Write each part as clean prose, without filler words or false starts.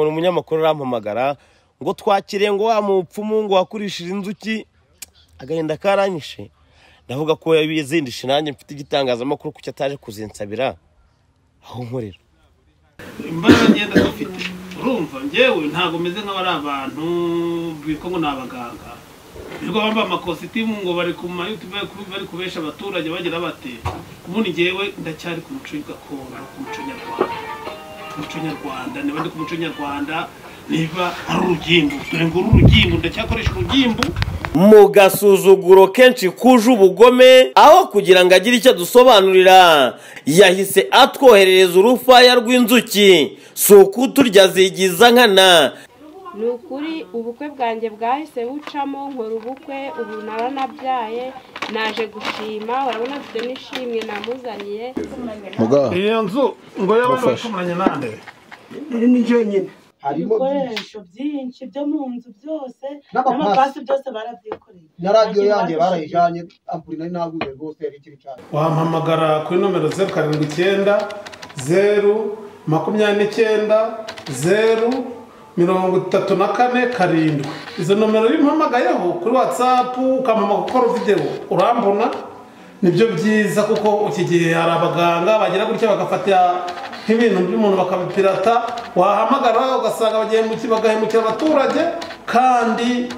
Umunyamakuru arampamagara ngo twakire ngo wa mupfumu ngo wakurishije inzuki, agahinda karanyishe. Ndavuga ko yabizindishe nanjye mfite igitangazamakuru kuki ataje kuzinsabira aho nkorera. Imbaraga ngenda dufite, urumva njyewe ntago meze nk'abari abantu bitwa ngo ni abaganga birirwa bambaye amakositimu ngo bari ku ma YouTube bari kubesha abaturage bagira bate. Ubundi njyewe ndacyari ku muco gakondo, ku muco nyarwanda, ku muco nyarwanda, niba ndi ku muco nyarwanda, niba ari urugimbu, dore ngo urugimbu ndacyakoresha urugimbu. Mu gasuzuguro kenshi kuje ubugome, aho kugira ngo agire icyo dusobanurira yahise atwoherereza urufaya rw'inzuki, si ukuturya zigiza nkana. Ni ukuri ubukwe bwanjye bwahise bucamo, nkora ubukwe ubu naranabyaye, naje gushima, urabona mfite n'ishimwe namuzaniye. Iyo nzu ngo y'abana bakumanye nande ni jenyine harimo ibikoresho byinshi byo mu nzu byose n'amapasi byose barabyikoreye, na radiyo yanjye barayijanye, ampuri nari naguze rwose yari ikiri cyane. Wampamagara kuri nomero 079 0 29 0 34 7. Izo nomero bimpamagayeho kuri WhatsApp ukampamagara gukora video urambona, nibyo byiza kuko iki gihe hari abaganga bagira gutya bagafata nk'ibintu by'umuntu bakabipirata, wahamagara ugasanga bagiye mu bagahemukira abaturage kandi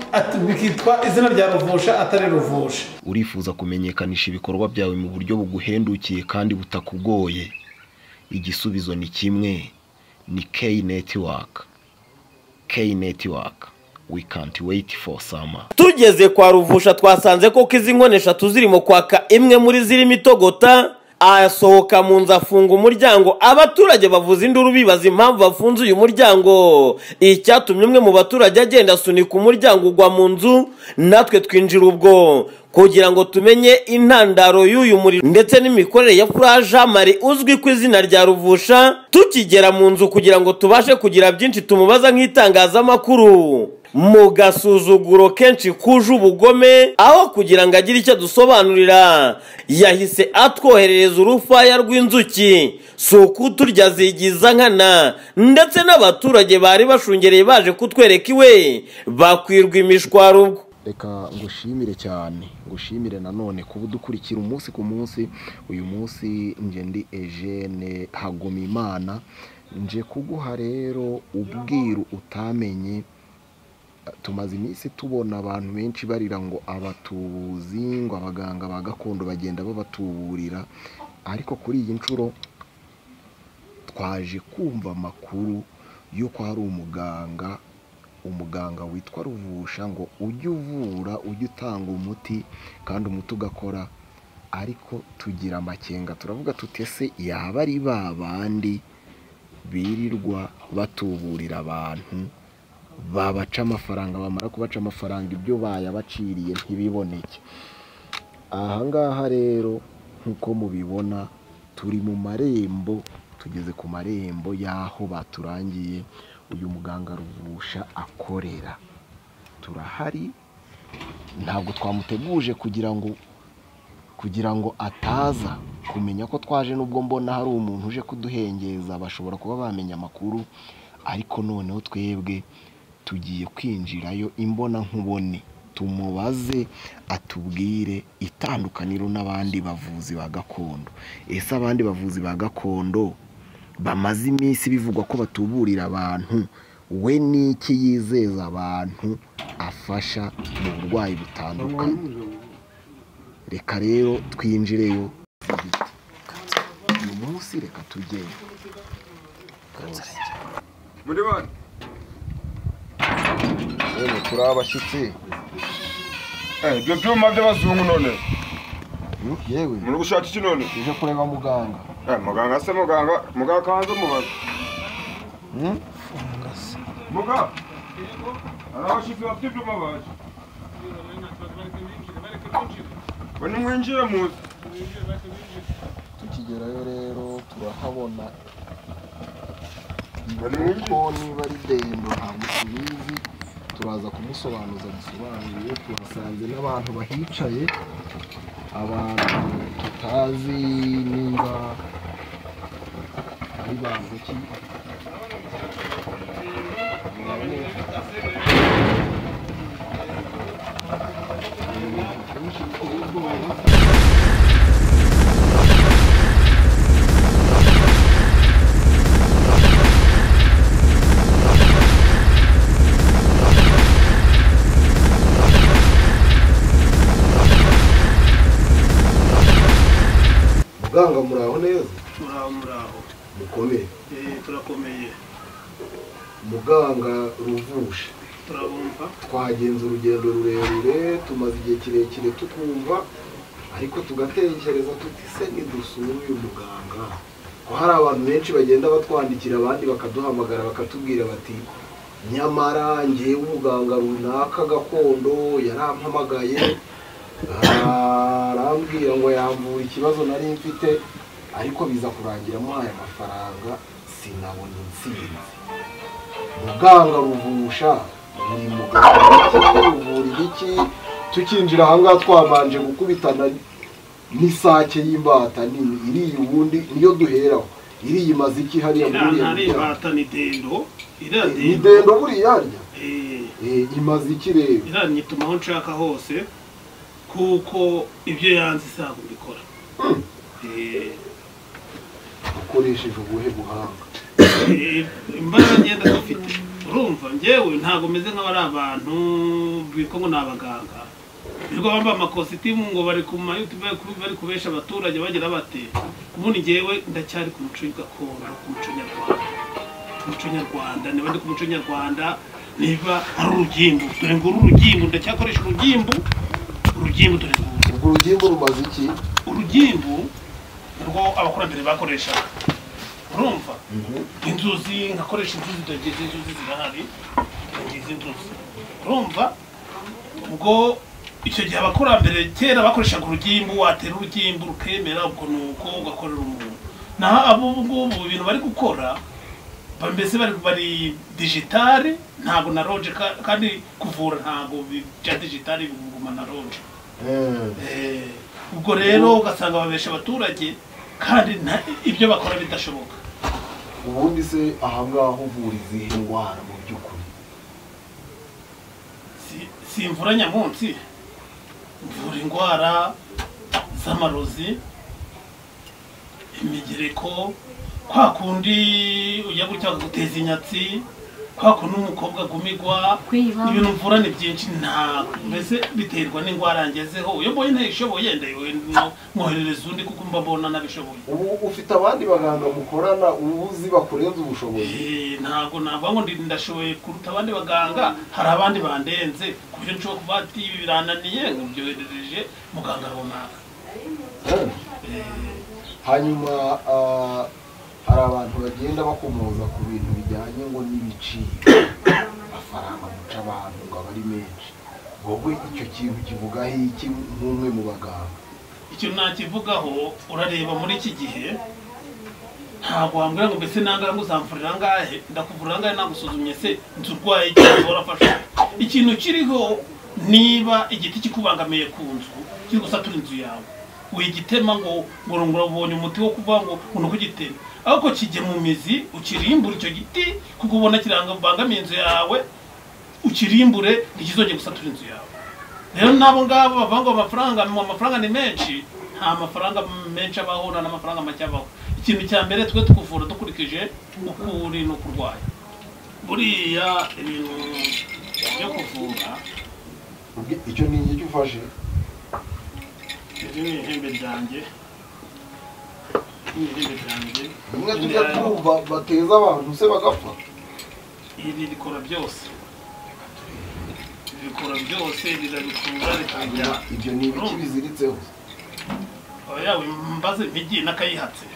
bikitwa izina rya Ruvusha atari Ruvusha. Urifuza kumenyekanisha ibikorwa byawe mu buryo buguhendukiye kandi butakugoye? Igisubizo ni kimwe, ni K Network. K Network, we can't wait for summer. Tugeze kwa Ruvusha twasanze ko izi nkono eshatu zirimo kwaka, imwe muri zirimo itogota. Asohoka mu nzu afunga umuryango, abaturage bavuza induru bibaza impamvu bafunze uyu muryango. Icyatumye umwe mu baturage agenda asunika umuryango ugwa mu nzu, natwe twinjira ubwo kugira ngo tumenye intandaro y'uyu muriro ndetse n'imikorere ya Furaja Mari uzwi ku izina rya Ruvusha. Tukigera mu nzu kugira ngo tubashe kugira byinshi tumubaza nk'itangazamakuru, mu gasuzuguro kenshi kuje ubugome, aho kugira ngo agire icyo dusobanurira yahise atwoherereza urufaya rw'inzuki, si ukuturya zigiza nkana. Ndetse n'abaturage bari bashungereye baje kutwereka iwe bakwirwa imishwaro ubwo. Reka ngushimire cyane, ngushimire nanone kuba udukurikira umunsi ku munsi. Uyu munsi nje ndi Eugene Hagumimana, nje kuguha rero ubwiru utamenye. Tumaze iminsi tubona abantu benshi barira ngo abatubuzi, ngo abaganga ba gakondo bagenda babatuburira, ariko kuri iyi nshuro twaje kumva amakuru y'uko hari umuganga witwa Ruvusha ngo ujye uvura, ujye utanga umuti kandi umuti ugakora. Ariko tugira amakenga, turavuga tutese yaba ari ba bandi birirwa batuburira abantu, babaca amafaranga, bamara kubaca amafaranga ibyo bayabaciriye ntibiboneke. Aha ngaha rero nkuko mubibona turi mu marembo, tugeze ku marembo y'aho baturangiye uyu muganga Ruvusha akorera. Turahari, ntabwo twamuteguje kugira ngo ataza kumenya ko twaje, nubwo mbona hari umuntu uje kuduhengeza bashobora kuba bamenya amakuru, ariko noneho twebwe tugiye kwinjirayo imbona nkubone, tumubaze atubwire itandukaniro n'abandi bavuzi ba gakondo. Ese abandi bavuzi ba gakondo bamaze iminsi bivugwa ko batuburira abantu, we niki yizeza abantu afasha mu burwayi butandukanye? Reka rero twinjireyo uyu munsi, reka tujyeyo muri bane. Yewe turi abashyitsi. Ibyo byuma by'abazungu none. Yewe muri gushaka iki none? Uje kureba muganga. Muganga se muganga kanze mubaza. Muga. Abashyitsi bafite ibyuma baje. Bani mwinjire muze. Tukigerayo rero turahabona inkoko, niba ari dendo ntabwo tubizi, turaza kumusobanuza dusobanuriye. Tuhasanze n'abantu bahicaye, abantu tutazi niba ari bantu ki. Mukomere. Turakomeye. Muganga Ruvusha, turabumva. Twagenze urugendo rurerure, tumaze igihe kirekire tukumva, ariko tugatekereza tuti se nidusura uyu muganga, ko hari abantu benshi bagenda batwandikira abandi bakaduhamagara bakatubwira bati nyamara ngewe umuganga runaka gakondo yarampamagaye arambwira ngo yamvura ikibazo nari mfite, ariko biza kurangira amuhaye amafaranga sinabona intsinzi. Muganga Ruvusha, ni muganga uvura ibiki? Tukinjira aha ngaha twabanje gukubitana n'isake y'imbata nini iriya, ubundi niyo duheraho. Iriya imaze iki hariya muri iriya imbata? Ni dendo. Iriya ni dendo buriya arya imaze iki rero? Iriya nyituma aho nshaka hose, kuko ibyo yanze ntabwo mbikora. Ukoresheje ubuhe buhanga? Imbaraga ngenda dufite, urumva njyewe ntabwo meze nk'abari abantu bitwa ngo ni abaganga birirwa bambaye amakositimu ngo bari ku ma YouTube bari kubesha abaturage bagira bate. Ubundi njyewe ndacyari ku muco gakondo, ku muco nyarwanda, ku muco nyarwanda. Niba ndi ku muco nyarwanda, niba ari urugimbu, dore ngo uru rugimbu ndacyakoresha urugimbu. Urugimbu dore ngo urwo rugimbu rumaze iki? Urugimbu rwo abakurambere bakoreshaga, urumva inzuzi, nkakoresha inzuzi, dore inzuzi zirahari, ngizi inzuzi, urumva. Ubwo icyo gihe abakurambere kera bakoreshaga urugimbu, watera urugimbu rukemera, ubwo nuko ugakorera umuntu. Naho abo ngubu ibintu bari gukora mbese bari digitale, ntabwo na roje, kandi kuvura ntabwo bya digitale biguma na roje. Ubwo rero ugasanga babesha abaturage kandi ibyo bakora bidashoboka. Ubundi se aha ngaha uvura izihe ndwara mu by'ukuri? Simvura nyamunsi, mvura indwara z'amarozi, imigereko, kwa kundi ujya gutya guteza inyatsi, kwa kundi umukobwa agumigwa, ibintu mvura ni byinshi. Ntabwo mbese biterwa n'indwara ngezeho. Iyo mbonye ntayishoboye mwoherereza undi kuko mba mbona nabishoboye. Ubu ufite abandi baganga mukorana ubuzi bakurenza ubushobozi? Ntabwo navuga ngo ndashoboye kuruta abandi baganga, hari abandi bandenze ku buryo nshobora kuba ati ibi birananiye nkabyoherereje muganga runaka. Hanyuma hari abantu bagenda bakomoza ku bintu bijyanye ngo n'ibiciro, amafaranga muca abantu ngo aba ari menshi. Wowe icyo kintu kivugaho iki nk'umwe mu baganga? Icyo nakivugaho, urareba muri iki gihe ntabwo wambwira ngo mbese nangahe ngo uzamvurira angahe, ndakuvurira angahe nagusuzumye se nzi urwaye ikibazo warafashwe. Ikintu kiriho, niba igiti kikubangamiye ku nzu kiri gusatura inzu yawe, wigitema ngo ubonye umuti wo kuvuga ngo unuko ugitema, ariko kijye mu mizi ukirimbure icyo giti, kuko ubona kirangabangamiye inzu yawe, ukirimbure ntikizongere gusatura inzu yawe. Rero nabo ngabo bavuga ngo amafaranga ni menshi, nta mafaranga menshi abaho, nta n'amafaranga make abaho. Ikintu cya mbere twe tukuvura dukurikije uko uri n'uko urwaye. Buriya ibintu byo kuvura, icyo ni iki ufashe? Iri ni ihembe ryanjye, ni ihembe ryanjye. Rimwe tujya twumva bateza abantu se bagapfa. Iri rikora byose, rikora byose, rirabikura rikajya. Ibyo ni ibiki biziritseho? Oya, mbaze mpigi n'akayihatse,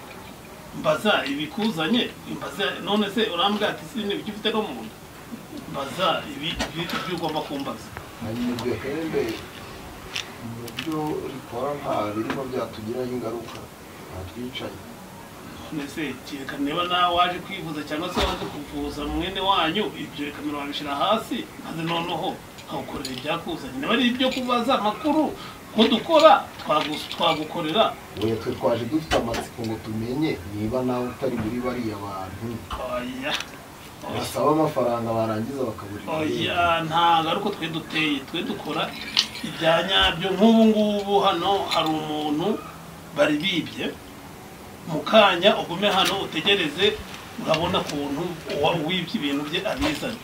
mbaza ibikuzanye, mbaza none se urambwira ati si n'ibiki ufite no mu nda, mbaza ibi ibyo ugomba kumbaza. Hanyuma iryo hembe mu byo rikora nta birimo byatugiraho ingaruka, ntatwicaye. None se kereka niba nawe waje kwivuza cyangwa se waje kuvuza mwene wanyu, ibyo bikamera wabishyira hasi, maze noneho nkagukorera ibyakuzanye. Niba ari ibyo kubaza amakuru ko dukora twagukorera. Oya, twe twaje dufite amatsiko ngo tumenye niba nawe utari muri bariya bantu Oya, basaba amafaranga barangiza bakabura. Oya, ntabwo ari uko twe duteye, twe dukora ibya nyabyo. Nk'ubu ngubu hano hari umuntu bari bibye, mu kanya ugume hano utegereze, urabona ukuntu uwibye ibintu bye abizanye.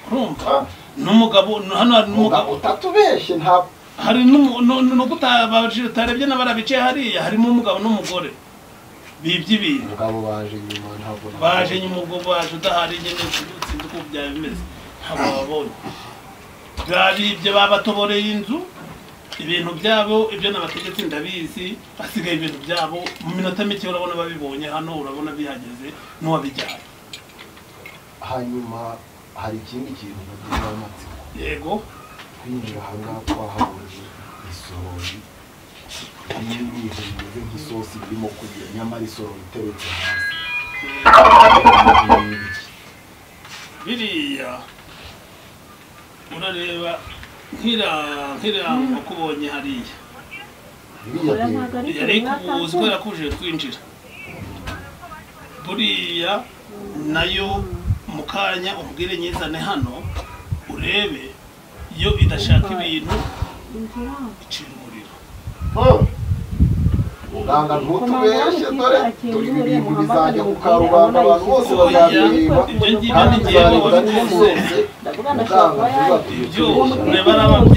Urumva n'umugabo hano hari n'umugabo utatubeshye, nta hari nuko utarebye n'abari bicaye hariya, harimo umugabo n'umugore. Bibye ibintu. Ngabo baje nyuma ntabwo baje nyuma ubwo baje udahari nyine sinzi uko byaba bimeze ntabwo babonye. Byaribye babatoboreye inzu ibintu byabo ibyo nabategetse ndabizi basigaye ibintu byabo mu minota mike urabona babibonye hano urabona bihageze n'uwabijyanye. Hanyuma hari ikindi kintu nagize amatsiko. Yego. Kwinjira aha ngaha twahabonye isorori n'ibintu bimeze nk'isosi birimo kugira nyamara isorori iteretse hasi. Biriya urareba nkira nkubonye hariya. Yari kubuza kubera ko uje kwinjira. Buriya nayo mukanya umbwire nyizane hano urebe iyo idashaka ibintu icira umuriro. Muganga ntutubeshye dore turi ibintu bizajya ku karubanda abantu bose bazabireba kandi bizarebwa n'isi yose.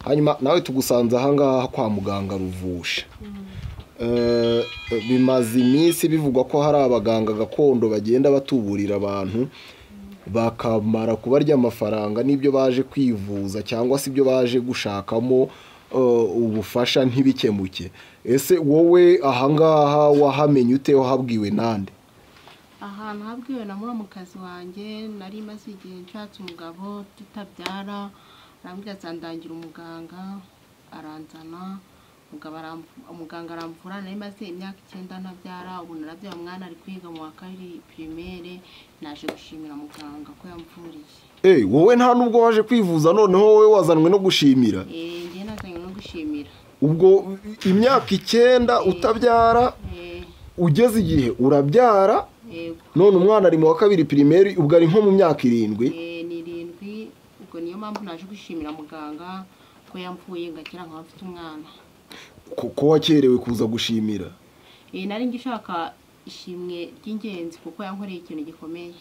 Hanyuma nawe tugusanze aha ngaha kwa muganga Ruvusha. Bimaze iminsi bivugwa ko hari abaganga gakondo bagenda batuburira abantu bakamara kubarya amafaranga n'ibyo baje kwivuza cyangwa se ibyo baje gushakamo ubufasha ntibikemuke. Ese wowe ahangaha wahamenye ute wahabwiwe nande? Ahantu habwiwe na muramukazi wanjye nari maze igihe nshatse umugabo tutabyara arambwira azandangira umuganga aranzana umuganga aramvura nari maze imyaka 9 ntabyara ubu narabyaye umwana ari kwiga mu wa 2 primaire naje gushimira muganga ko yamvuriye. Wowe nta nubwo waje kwivuza noneho wowe wazanwe no gushimira? Njye nazanywe no gushimira. Ubwo imyaka 9 utabyara ugeze igihe urabyara none umwana ari mu wa 2 primaire ubwo ari nko mu myaka 7. Ni 7 ubwo niyo mpamvu naje gushimira muganga ko yamvuye ngakira nkaba mfite umwana. Ko wakerewe kuza gushimira? Nari ngishaka ishimwe ry'ingenzi kuko yankoreye ikintu gikomeye.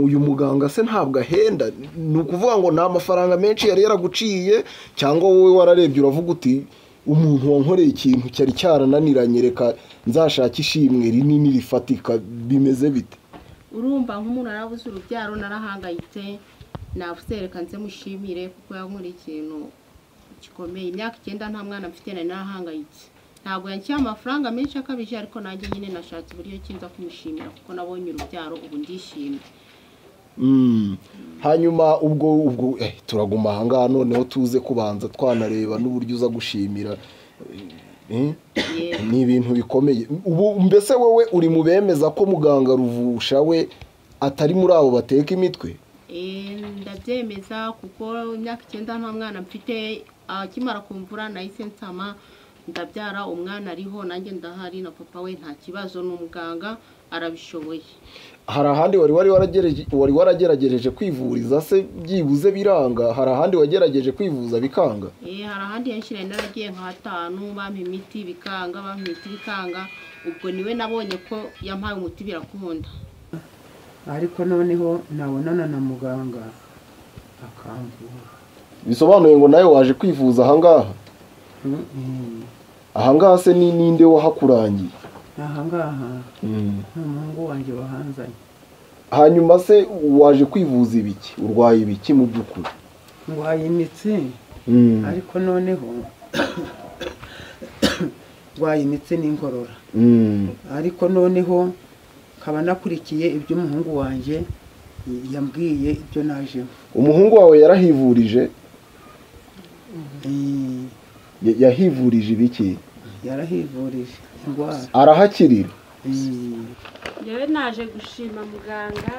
Uyu muganga se ntabwo ahenda ni ukuvuga ngo nta mafaranga menshi yari yaraguciye cyangwa wowe wararebye uravuga uti umuntu wankoreye ikintu cyari cyarananiranye reka nzashaka ishimwe rinini rifatika bimeze bite? Urumva nk'umuntu arabuze urubyaro narahangayitse navuze reka nze mushimire kuko yankoreye ikintu gikomeye. Imyaka 9 nta mwana mfite nari narahangayitse. Ntabwo yanciye amafaranga menshi akabije ariko nanjye nyine nashatse uburyo kinza kumushimira kuko nabonye urubyaro ubu ndishimye. Hanyuma ubwo turaguma aha ngaha noneho tuze kubanza twanareba n'uburyo uza gushimira. Ni ibintu bikomeye. Ubu mbese wowe uri mu bemeza ko muganga Ruvusha we atari muri abo bateka imitwe? Ndabyemeza kuko imyaka 9 nta mwana mfite akimara kumvura nahise nsama ndabyara umwana ariho nanjye ndahari na papa we nta kibazo n'umuganga arabishoboye. Hari ahandi wari waragerageje kwivuriza se byibuze biranga? Hari ahandi wagerageje kwivuza bikanga? Hari ahandi henshi naragiye nka 5 bampa imiti bikanga bampa imiti bikanga ubwo niwe nabonye ko yampaye umuti birakunda. Ariko noneho nabonana na muganga akamvura. Bisobanuye ngo nawe waje kwivuza aha ngaha? Aha ngaha se ni ninde wahakurangiye? Aha ngaha ni umuhungu wanjye wahanzanye. Hanyuma se waje kwivuza ibiki? Urwaye ibiki mu by'ukuri? Ndwaye imitsi ariko noneho ndwaye imitsi n'inkorora. Ariko noneho nkaba nakurikiye ibyo umuhungu wanjye yambwiye ibyo najemo. Umuhungu wawe yarahivurije? Yahivurije ibiki? Yarahivurije indwara. Arahakirira? Njyewe naje gushima muganga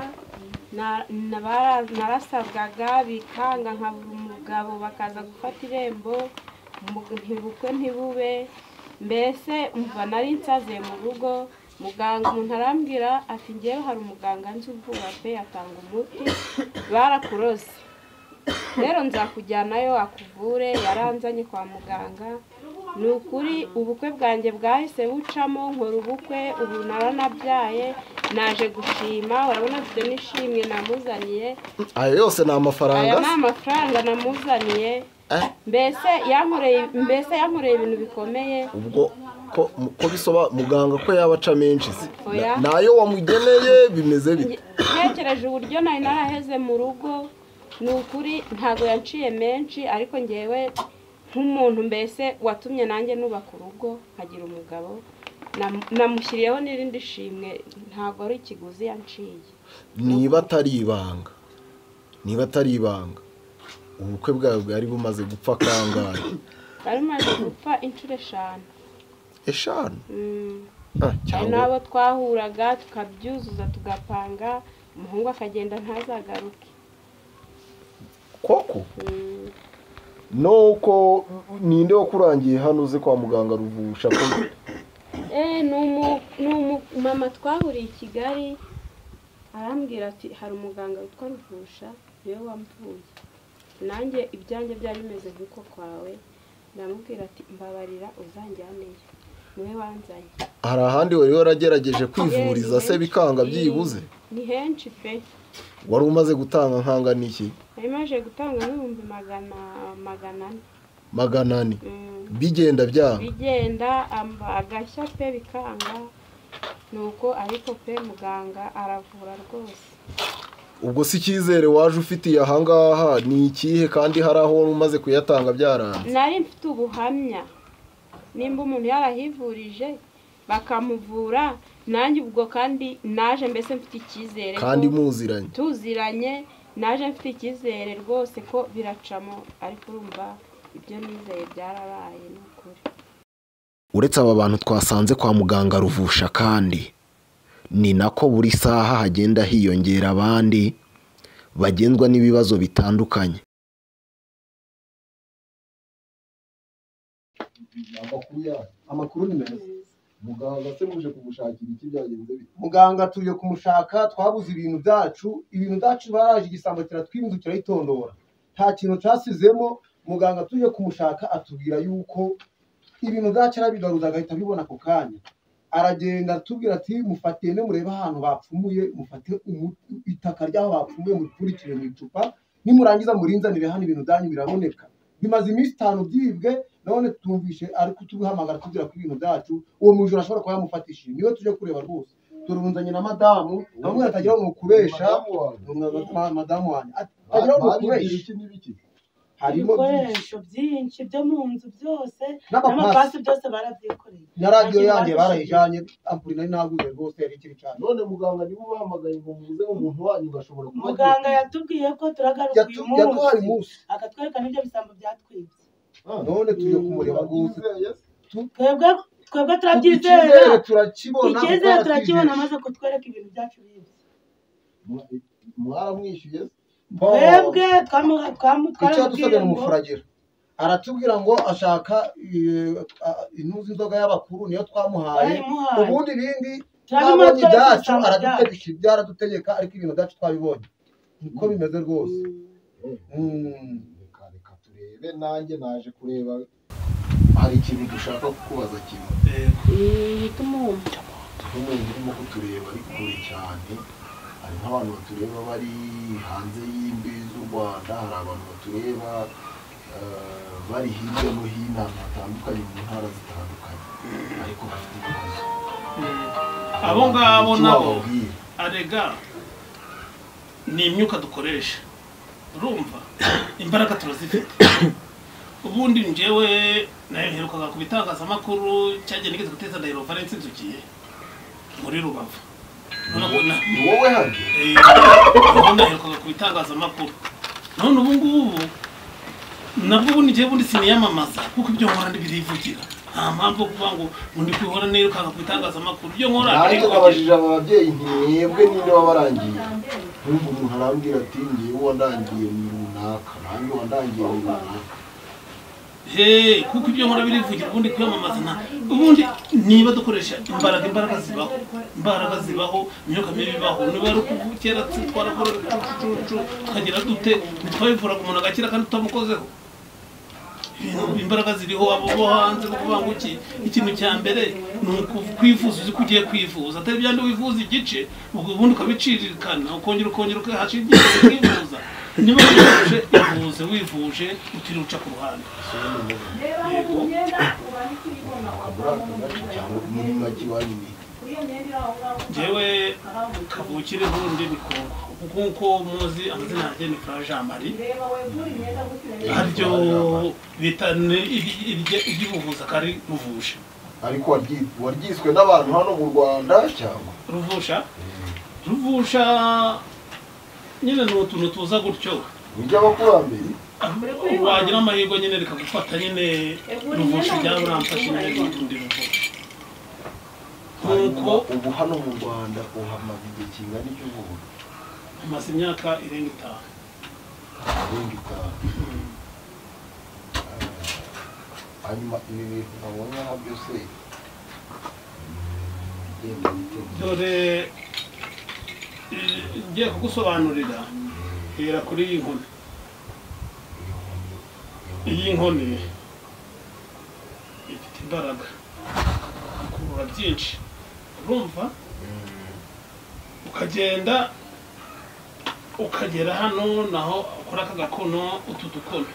narasabwaga bikanga nkabura umugabo bakaza gufata irembo ntibukwe ntibube mbese umva nari nsaze mu rugo. Muganga umuntu arambwira ati ngewe hari umuganga nzi uvura pe atanga umuti barakuroze rero nzakujyanayo akuvure. Yaranzanye kwa muganga ni ukuri ubukwe bwanjye bwahise bucamo nkora ubukwe ubu naranabyaye naje gushima urabona mfite n'ishimwe namuzaniye. Ayo yose ni amafaranga? Aya ni amafaranga namuzaniye. Mbese yankoreye ibintu bikomeye. Ubwo ko bisoba muganga ko yabaca menshi se nayo wamugeneye bimeze bite? Ntekereje uburyo nari naraheze mu rugo, ni ukuri ntago yanciye menshi, ariko ngewe nk'umuntu mbese watumye nanjye nubaka urugo nkagira umugabo, namushyiriyeho n'irindi shimwe, ntago ari ikiguzi yanciye. Niba atari ibanga ubukwe bwawe bwari bumaze gupfa kangahe? Bwari bumaze gupfa inshuro 5. 5? Hari n'abo twahuraga tukabyuzuza tugapanga, umuhungu akagenda ntazagaruke. Koko? Nuko ninde wakurangiye hano uze kwa muganga Ruvusha? Ni umumama twahuriye i Kigali, arambwira ati hari umuganga witwa Ruvusha niwe wamvuye, nanjye ibyanjye byari bimeze nk'uko kwawe. Ndamubwira ati mbabarira uzanjyaneyo, niwe wanzanye. Hari ahandi wari waragerageje kwivuriza se bikanga byibuze? Ni henshi pe. Wari umaze gutanga nkanga niki? Nari maze gutanga 400,000. 400? Bigenda byanga? Bigenda agashya pe bikanga, nuko ariko pe muganga aravura rwose. Ubwo si icyizere waje ufitiye ahangaha ni ikihe kandi hari aho wari umaze kuyatanga byaranze? Nari mfite ubuhamya, nimba umuntu yarahivurije bakamuvura, nanjye ubwo kandi naje mbese mfite icyizere kandi muziranye, tuziranye, naje mfite icyizere rwose ko biracamo, ariko urumva ibyo nizeye byarabaye n'ukuri. Uretse aba bantu twasanze kwa muganga Ruvusha kandi ni nako buri saha hagenda hiyongera abandi bagenzwa n'ibibazo bitandukanye. Amakuru ni meza. Muganga se muje kumushakira iki byagenze bite? Muganga tuje kumushaka, twabuze ibintu byacu, baraje igisambo kiratwimba kirayitondora, nta kintu cyasizemo. Muganga tuje kumushaka atubwira yuko ibintu byacu arabigaruza agahita abibona ako kanya. Aragenda atubwira ati mufatene murebe ahantu bapfumuye, mufate itaka ry'aho bapfumuye muripfundikire mu icupa, nimurangiza murinzanire hano ibintu byanyu biraboneka. Bimaze iminsi 5 byibwe, none tumvishe ari kutuhamagara tubwira ko ibintu byacu uwo mujura ashobora kuba yamufatishije. Niwe tuje kureba rwose, turunzanye na madamu, namwe atagira ngo kubesha madamu wanjye atagira ngo kubesha. Harimo ibikoresho byinshi byo mu nzu byose n'amapasi byose barabyikoreye, na radiyo yanjye barayijanye, ampuri nari naguze rwose yari ikiri cyane. None muganga niba ubahamagaye ngo muze umuntu wanyu gashobora kuba? Muganga yatubwiye ko turagaruka uyu munsi akatwereka n'ibyo bisambo byatwibye. None tuje kumureba rwose, twebwe turabyizera, turakibona, icyizere turakibona amaze kutwereka ibintu byacu bibye. Mwaramwishyuye? Twebwe twaramubwiye ngo aratubwira ngo ashaka intuzi inzoga y'abakuru niyo twamuhaye, ubundi ibindi twabonye ibyacu aradutegeka ibyo aradutegeka, ariko ibintu byacu twabibonye niko bimeze rwose. Reka turebe, nanjye naje kureba hari ikintu dushaka kukubaza kimwe. Nk'umuntu urimo kutureba ari kure cyane, hari nk'abantu batureba bari hanze y'imbibi z'u Rwanda, hari abantu batureba bari hirya no hino ahantu hatandukanye mu ntara zitandukanye, ariko bafite ibibazo. Abo ngabo nabo arega ni imyuka dukoresha, urumva imbaraga turazifite. Ubundi njyewe naherukaga ku bitangazamakuru cyagiye nigeze guteza Ndahiro Valens Nzukiye muri Rubavu. Ni wowe hano? Naherukaga ku bitangazamakuru. None ubu ngubu nabwo ubundi njyewe ubundi siniyamamaza kuko ibyo nkora ndibirivugira. Nta mpamvu kuvuga ngo undi kwihora nirukanka ku bitangazamakuru. Ibyo nkora ariko abajije aba babyeyi nti mwebwe ninde wabarangiye? Nkumva umuntu arambwira ati ngewe wandangiye ni runaka, nanjye wandangiye ni runaka. Hey, kuko ibyo nkora birivugira, ubundi kwiyamamaza nta ubundi niba dukoresha imbaraga zibaho, imbaraga zibaho, imyuka mibi ibaho. Niba ari kera twarakora tukagira dute, ntitwabivuraga umuntu agakira kandi tutamukozeho. Imbaraga ziriho abo bo hanze kuvuga ngo iki ikintu cya mbere ni ukwivuza uzi ko ugiye kwivuza, atari byandi wivuza igice ubundi ukabicirikana ukongera ukahasha igihe ukivuza. Niba wivuje ivuze wivuje utiriwe uca ku ruhande. Njyewe kavukire bundi ni Kongo, kuko muzi amazina yanjye ni Fura Jean Marie, aryo bita iry'ubuvuzi akari Ruvusha. Ariko waryiswe n'abantu hano mu Rwanda cyangwa Ruvusha? Ruvusha nyine ni utuntu tuza gutyo by'abakurambere, wagira amahirwe nyine rikagufata nyine Ruvusha ryaramfashe nyine n'utundi Ruvusha. Nkuko ubu hano mu Rwanda uhamaze igihe kingana iki ubu? Amaze imyaka irenga 5. Irenga 5. Hanyuma ibi bintu nabonye aha byose dore ngiye kugusobanurira. Hera kuri iyi nkoni. Iyi nkoni ifite imbaraga ikurura byinshi, urumva? Ukagenda ukagera hano naho ukora aka gakono, utu dukono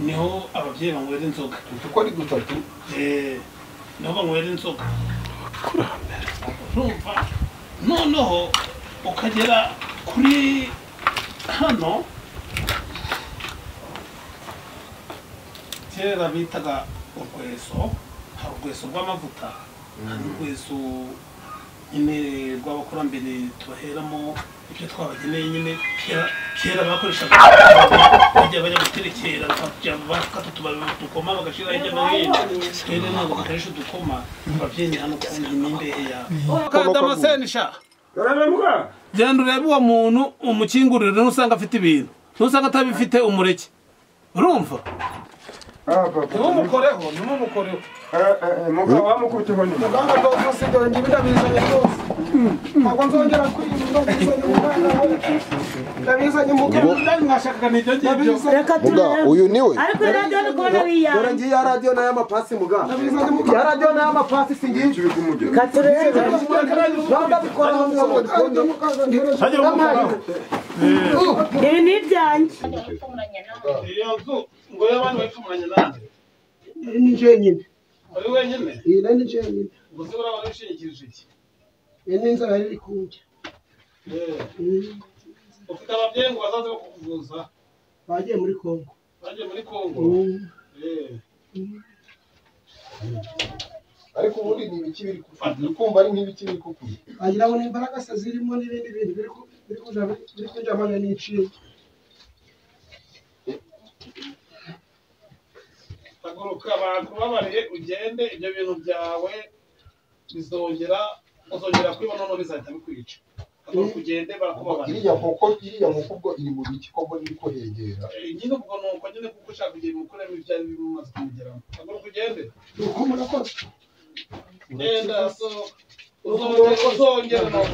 niho ababyeyi banywera inzoga. Uko ari dutatu? Niho banywera inzoga. Urumva? Noneho ukagera kuri hano, kera bitaga urweso. Hari urweso rw'amavuta, hari urweso nyine rw'abakurambere tubaheramo ibyo twabageneye nyine. Kera bakoreshaga bajya bajya guterekera bakata utubabi udukoma bagashyira hirya no hino. Rero ntabwo bakoresha udukoma ababyeyi hano ku n'imbehe yawe. Kadamaseni sha, genda urebe uwo muntu umukingurire, ntusanga afite ibintu, ntusanga atabifite umureke. Urumva? Ntimumukoreho, ntimumukoreho. Mugabo wamukubita inkoni. Muganga rwose dore ngibi ndabizanye rwose. Ntabwo nzongera kwiba, ndabizanye muganga we. Ndabizanye muganga. Mwashakaga ni ibyo ngibyo. Muga uyu niwe. Ariko radio ni kubona biya. Dore ngiyi ya radio na y'amapasi muganga. Ya radio na y'amapasi singiye. Katurebe. Ndabikora Ibi ni ibyanjye. Iyo nzu ngo y'abandi bapfumuranye nande. Ni njyenyine. Uri wenyine? Iyi ni njyenyine. Gusa uraba wishingikirije iki? Iyi ni inzara iri kundya. Ufite ababyeyi ngo bazaze bakuvuza? Bagiye muri Kongo. Bagiye muri Kongo? Ariko ubundi ni ibiki biri kufata? Kumva ari nk'ibiki biri kukurya? Wagira ngo ni imbaraga se zirimo n'ibindi bintu biri kuja amanya n'iciye. Haguruka bakubabariye ugende, ibyo bintu byawe bizongera uzongera kwiba none bizahita bikwica. Haguruka ugende barakubabariye. Iriya nkoko ubwo iri mu biki ko mbona iri kuhegera? Nyine ubwo nuko nyine kuko ushaka kugira imukuremo ibyari bimaze kumugeramo. Haguruka ugende. Uko murakoze. Genda so uzongera none.